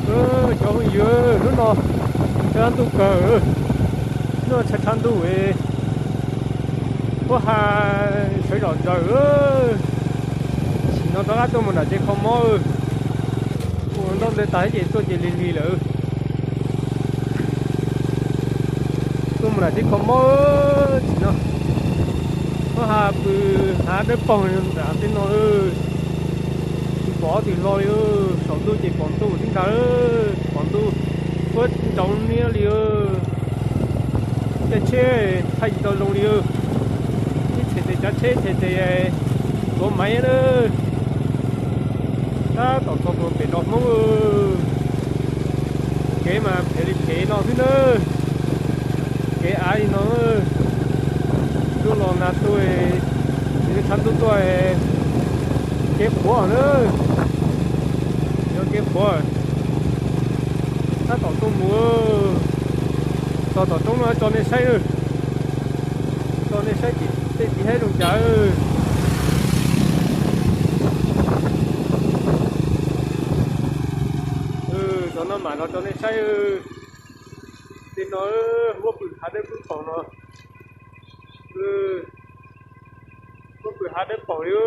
Cov phooj ywg, hnub no tshav ntuj kawg, hnub no tshav tshav ntuj, puab ha sawv zom zaws. Sim no rov qab tuaj mus nram tsev kho mob, ua ntaub ntawv tas ces tuaj ces lig lig lawm. Tuaj mus nram tsev kho mob, sim no puab ha pw hav dawb paug nram tej no. Tsis pom ob tug hlo li, saum ntuj ces pom ntuj tib ntag, pom ntuj, puab ntsauv niab li. Caij tsheb thaij tsis tau zoo li, ib txhais tes tsav tsheb, txhais tes tuav maiv na. Tab tom txog puag pem zos Hmoob, kev mas phem li phem no xwb na. Kev av li no, ntuj los nag tuaj, tshav ntuj tuaj, kev qhuav na, yog kev qhuav. Tab tom tuaj mus, txog tom roob no tso nej saib, tso nej saib tim tej txiv haib zoo cas. Txog no mam los tso nej saib. Tej no muab pw hav dawb paug no, muab pw hav dawb paug li.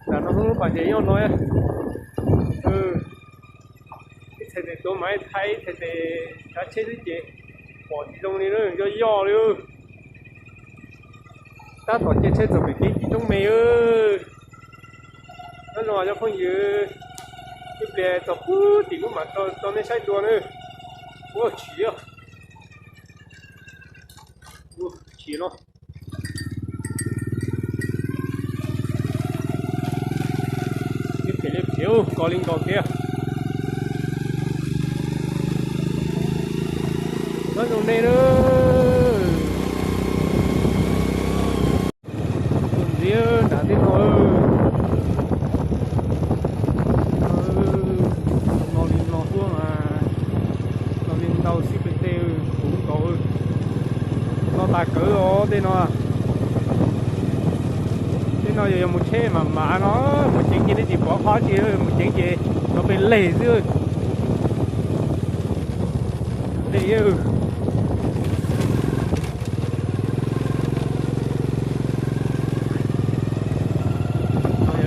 Nram no lub pas ces nyob no, ib txhais tes tuav maiv, thaij ib txhais tes tsav tsheb xwb ces pom tsis zoo li, yoj yoj li. Tab tom caij tsheb txog pem kev ci roob me. Nyob zoo cov phooj ywg, ib pliag txog puag tim lub mam tso nej saib dua na. Ua tshis, tshis no. Ib phem li phem, kos li nkos kiag. Nyob zoo nej na. Tus ntxiv nram tej no, no li no tuaj mas, no li ntau xib pes tej, kuv nkaus no tas kawg os tej no. Tej no yog mus tsheb mam mam no, mus ceev ces nej tsis pom qhov tsi, mus ceev ces no pes leg xwb. Tej no yog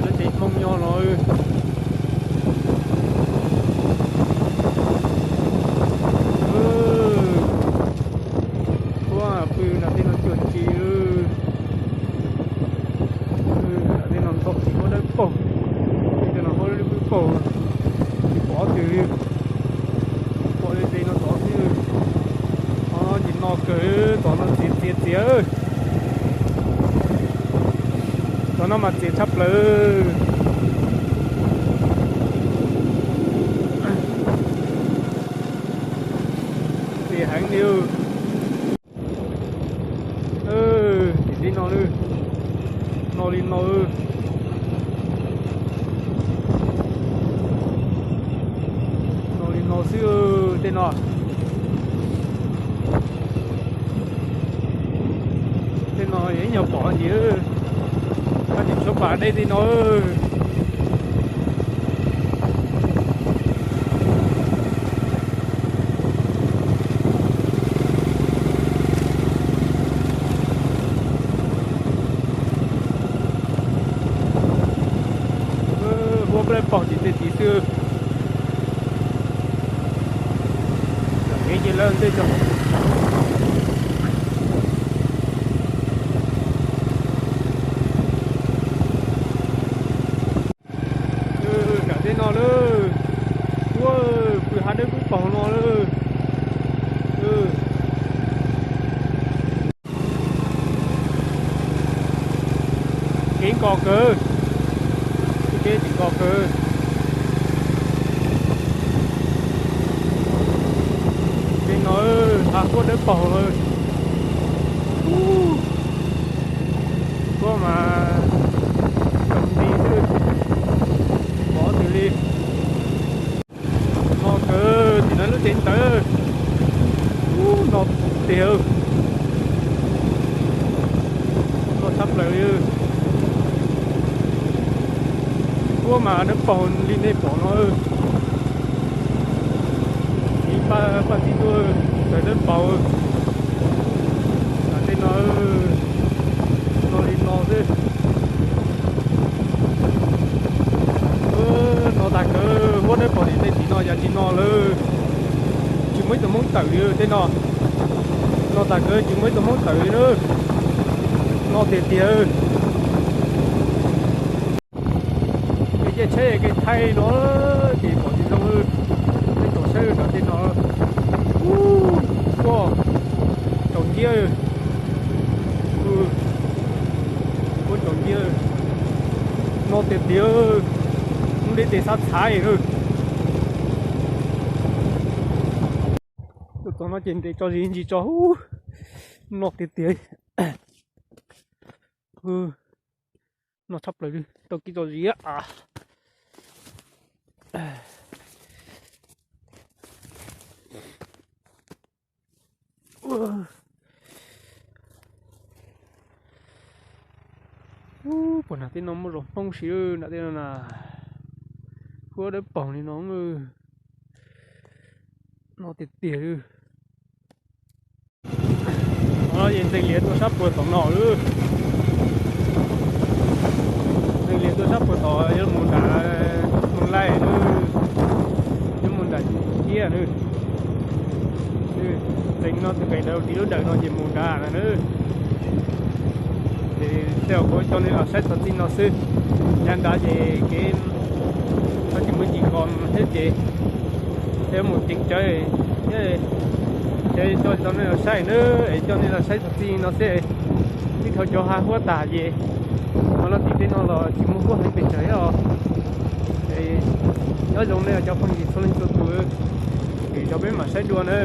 lub tsev Hmoob nyob no. Tuaj pw nram tej no cuag tsis, nram tej no ntxhov tsis muaj dawb paug, tej no muaj dawb paug, tsis pom twg li, pom li tej no tod xwb. Tod no ces no kawg, tod no txias txias txias. Tod no mas txias tshaj plaws. Txias heev li. Tim tej no, no li no, no li no xwb tej no. Tej no ib nyuag pom ntsis, koj tsis tshua pom deb tej no. Huab plab pog tim tej tid xwb. Kev ces lawv ntej tso. Nram tej no lawm, ua pw hav dawb kub paug no lawm. Kev nkos kawg, kev tsis nkos kawg. Kev no hav huab dawb paug lawm. Huab mas tsaus nti xwb, pov twg li. No kawg tim no lub tsev ntawd, no tiag, no tshaj plaws li. Huab mas dawb paug li nej pom no. Paj txi tuaj, tawm dawb paug. Tej no, no li no xwb. No tag kawg, huab dawb paug tim tej tim no yam li no lawm. Tsis muaj ib tug Hmoob tawm li tej no. No tag kawg tsis muaj ib tug Hmoob tawm li na. No tiag tiag. Kev caij tsheb kev thaij no ces pom tsis zoo. Peb tsom saib nram tej no. Ub, tsaus nciab. Ub, tsaus nciab. No tiag tiag. Ub, deb tes xav txhav na. Tuaj txog no ces nres tso zis ntsis tso. Ub, no tiag tiag. No tshaj plaws li, tau kib tso zis a. Ub, puas nram tej no muaj zos Hmoob si nram tej no na. Huab dawb paug li no. No tiag tiag li. Ntxeev lias tuaj sab puag tom no lawm. Ntxeev lias tuaj sab puag tom, yuav mus nram Moos Laij, yuav mus nram Ciab na. Ntxeev no tus kais ntawd, tiv lub dawm no ces mus nrad na. Ces tej zaum kuv coj nej los saib txog txij no xwb. Yav nrad ces kev tsis muaj cim kos thiab ces yuav mus ceev tsawv thiab. Ces coj tau nej los saib na, es coj nej los saib txog txij no xwb. Ib dhau cov hav huab tas ces los tim tej no los tsis muaj huab heev pes tsawg os. Nyob zoo nej cov phooj ywg txhua leej txhua tus, es cov peb mam saib dua na.